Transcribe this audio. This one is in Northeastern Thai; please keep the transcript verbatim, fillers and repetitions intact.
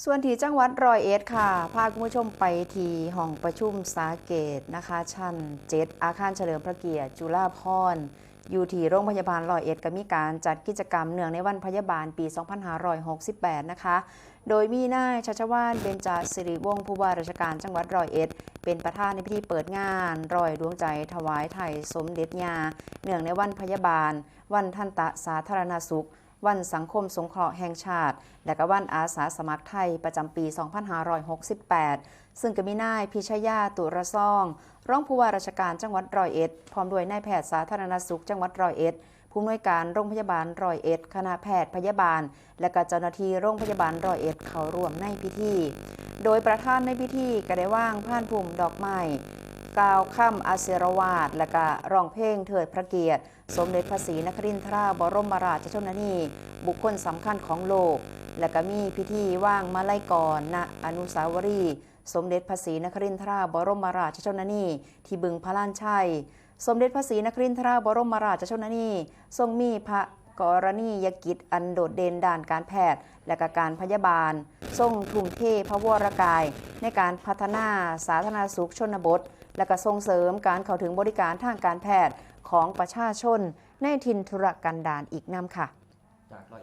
ส่วนที่จังหวัดร้อยเอ็ดค่ะ พาคุณผู้ชมไปที่ห้องประชุมสาเกตนะคะ ชั้นเจ็ด อาคารเฉลิมพระเกียรติจุฬาภรณ์ อยู่ที่โรงพยาบาลร้อยเอ็ด ก็มีการจัดกิจกรรมเนื่องในวันพยาบาลปี สองพันห้าร้อยหกสิบแปด นะคะ โดยมีนายชัชวาล เบญจสิริวงศ์ ผู้ว่าราชการจังหวัดร้อยเอ็ด เป็นประธานในพิธีเปิดงาน ร้อยดวงใจถวายไถ่สมเด็จย่า เนื่องในวันพยาบาล วันทันตะสาธารณสุข วันสังคมสงเคราะห์แห่งชาติ และก็วันอาสาสมัครไทยประจำปี สองพันห้าร้อยหกสิบแปด ซึ่งก็มีนายพิชยา ตุรซอง รองผู้ว่าราชการจังหวัดร้อยเอ็ด พร้อมด้วยนายแพทย์สาธารณสุขจังหวัดร้อยเอ็ด ผู้อำนวยการโรงพยาบาลร้อยเอ็ด คณะแพทย์พยาบาล และก็เจ้าหน้าที่โรงพยาบาลร้อยเอ็ด เข้าร่วมในพิธี โดยประธานในพิธีก็ได้วางพานพุ่มดอกไม้ กล่าวคำอาศิรวาท และก็ร้องเพลงเทิดพระเกียรติ สมเด็จพระศรีนครินทราบรมราชชนนี บุคคลสำคัญของโลก และก็มีพิธีวางมาลัยกรณอนุสาวรีย์ สมเด็จพระศรีนครินทราบรมราชชนนี ที่บึงพระลานชัย สมเด็จพระศรีนครินทราบรมราชชนนี ทรงมีพระกรณียกิจอันโดดเด่นด้านการแพทย์ และก็การพยาบาล ทรงทุ่มเทพระวรกาย ในการพัฒนาสาธารณสุขชนบท และก็ส่งเสริมการเข้าถึงบริการทางการแพทย์ของประชาชนในถิ่นทุรกันดารอีกนำค่ะ จากร้อย